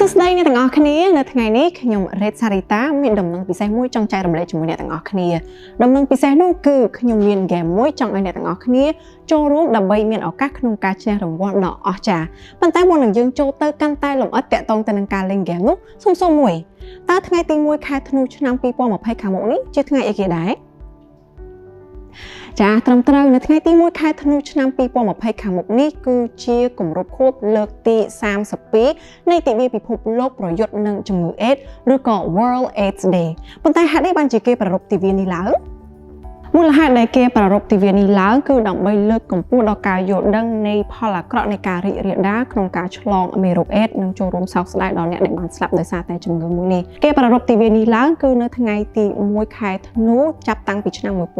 សួស្តីអ្នកទាំងអស់គ្នានៅថ្ងៃនេះខ្ញុំរ៉េតសារីតាមានដំណឹងពិសេសមួយចង់ចែករំលែកជាមួយអ្នកទាំងអស់គ្នាដំណឹងពិសេសនោះគឺខ្ញុំមានហ្គេមមួយចង់ឲ្យអ្នកទាំងអស់គ្នាចូលរួមដើម្បីមានឱកាសក្នុងការឈ្នះរង្វាន់ដ៏អស្ចារ្យប៉ុន្តែមុននឹងយើងចូលទៅកាន់តែលម្អិតតាក់ទងទៅនឹងការលេងហ្គេមនោះសូមសួរមួយតើថ្ងៃទី1ខែធ្នូឆ្នាំ2020ខាងមុខនេះជាថ្ងៃអីគេដែរចាត្រឹមត្រូវនៅថ្ងៃទី1ខែធ្នូឆ្នាំ2020ខាងមុខនេះគឺជាគម្រប់ខួបលើកទី32នៃទិវាពិភពលោកប្រយុទ្ធនឹងជំងឺអេដស៍ឬក៏ World AIDS Day ប៉ុន្តែហេតុអីបានជាគេប្រារព្ធទិវានេះឡើងមូលហេតុដែលគេប្រារព្ធទិវានេះឡើងគឺដើម្បីលើកកម្ពស់ដល់ការយល់ដឹងនៃផលអាក្រក់នៃការរីករាលដាលក្នុងការឆ្លងមេរោគអេដស៍និងចូលរួមសោកស្ដាយដល់អ្នកដែលបានស្លាប់ដោយសារតែជំងឺមួយនេះគេប្រារព្ធទិវានេះឡើងគឺនៅថ្ងៃទី1ខែធ្នូចាប់តាំងពីឆ្នាំ1988មក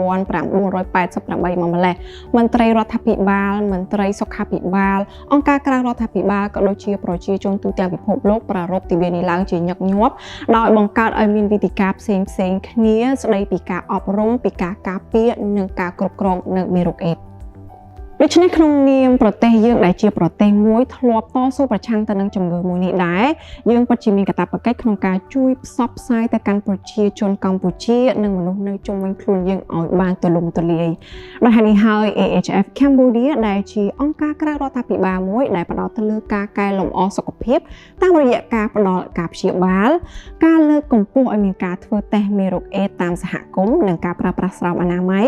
ម្ល៉េះមន្ត្រីរដ្ឋាភិបាលមន្ត្រីសុខាភិបាលអង្គការក្រៅរដ្ឋាភិបាលក៏ដូចជាប្រជាជនទូទាំងពិភពលោកប្រារព្ធទិវានេះឡើងជាញឹកញាប់ដោយបង្កើតឲ្យមានវេទិកាផ្សេងផ្សេងគ្នាស្ដីពីការអប់រំពីការការពារនិងការគ្រប់គ្រងនៅមេរោគអេដស៍ដូច្នេះក្នុងនាមប្រទេសយើងដែលជាប្រទេសមួយធ្លាប់តស៊ូប្រឆាំងទៅនឹងជំងឺមួយនេះដែរយើងពិតជាមានកាតព្វកិច្ចក្នុងការជួយផ្សព្វផ្សាយទៅកាន់ប្រជាជនកម្ពុជានិងមនុស្សនៅជុំវិញខ្លួនយើងឲ្យបានទូលំទូលាយដោយហេតុនេះហើយ AHF Cambodia ដែលជាអង្គការក្រៅរដ្ឋាភិបាលមួយដែលផ្ដោតទៅលើការកែលម្អសុខភាពតាមរយៈការផ្ដល់ការព្យាបាលការលើកកម្ពស់ឲ្យមានការធ្វើតេស្តមេរោគអេដស៍តាមសហគមន៍និងការប្រើប្រាស់ស្រោមអនាម័យ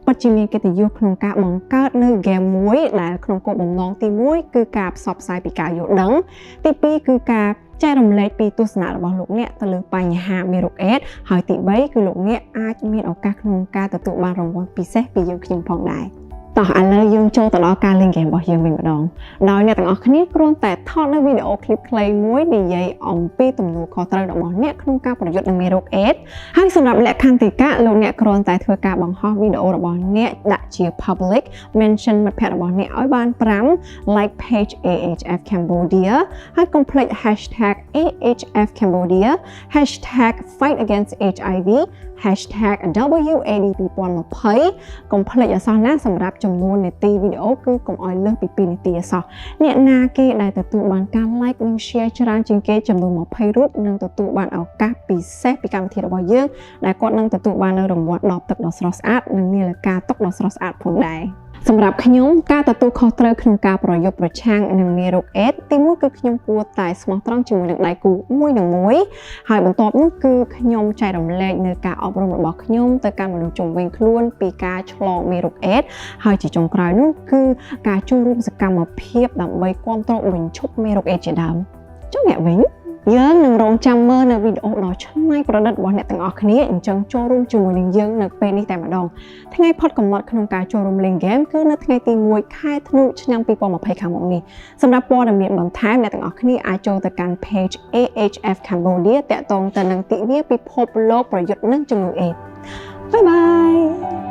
ពិតជាមានកិត្តិយសក្នុងការបង្កើតនៅហ្គេមមួយដែលក្នុងគោលបំណងទី1គឺការផ្សព្វផ្សាយពីការយល់ដឹងទី2គឺការចែករំលែកពីទស្សនៈរបស់លោកអ្នកទៅលើបញ្ហាមេរោគអេដស៍ហើយទី3គឺលោកអ្នកអាចមានឱកាសក្នុងការទទួលបានរង្វាន់ពិសេសពីយើងខ្ញុំផងដែរតោះឥឡូវយើងចូលទៅដល់ការលេងហ្គេមរបស់យើងវិញម្ដងដោយអ្នកទាំងអស់គ្នាគ្រាន់តែថតនៅវីដេអូឃ្លីបខ្លីមួយនិយាយអំពីទំនួលខុសត្រូវរបស់អ្នកក្នុងការប្រយុទ្ធនឹងមេរោគអេដស៍ហើយសម្រាប់លក្ខន្តិកៈលោកអ្នកគ្រាន់តែធ្វើការបង្ហោះវីដេអូរបស់អ្នកដាក់ជា public mention មិត្តភ័ក្តិរបស់អ្នកឲ្យបាន5 like page AHF Cambodia ហើយកុំភ្លេច #AHF Cambodia #FightAgainstHIV #WAD2020 កុំភ្លេចអសោះណាសម្រាប់ចំនួននាទីវីដេអូគឺកុំឲ្យលើសពី2នាទីអសោះអ្នកណាគេដែលទទួលបានការ like និង share ច្រើនជាងគេចំនួន20រូបនឹងទទួលបានឱកាសពិសេសពីកម្មវិធីរបស់យើងដែលគាត់នឹងទទួលបាននូវរង្វាន់ដបទឹកដ៏ស្រស់ស្អាតនិងនាឡិកាតុដ៏ស្រស់ស្អាតផងដែរសម្រាប់ខ្ញុំការទទួលខុសត្រូវក្នុងការប្រយុទ្ធប្រឆាំងនឹងមេរោគអេដស៍ទីមួយគឺខ្ញុំគួរតែស្មោះត្រង់ជាមួយនឹងដៃគូមួយនឹងមួយហើយបន្ទាប់នោះគឺខ្ញុំចែករំលែកនៅការអប់រំរបស់ខ្ញុំទៅកាន់មនុស្សជុំវិញខ្លួនពីការឆ្លងមេរោគអេដស៍ហើយជាចុងក្រោយនោះគឺការចូលរួមសកម្មភាពដើម្បីគ្រប់គ្រងបញ្ឈប់មេរោគអេដស៍ជាដើមចុះអ្នកវិញយើងនឹងរងចាំមើលនៅវីដេអូដ៏ច្នៃប្រឌិតរបស់អ្នកទាំងអស់គ្នាអញ្ចឹងចូលរួមជាមួយនឹងយើងនៅពេលនេះតែម្ដងថ្ងៃផុតកំណត់ក្នុងការចូលរួមលេងហ្គេមគឺនៅថ្ងៃទី1ខែធ្នូឆ្នាំ2020ខាងមុខនេះសម្រាប់ព័ត៌មានបន្ថែមអ្នកទាំងអស់គ្នាអាចចូលទៅកាន់ page AHF Cambodia តាក់ទងទៅនឹងទិវាពិភពលោកប្រយុទ្ធនឹងជំងឺអេដស៍bye bye.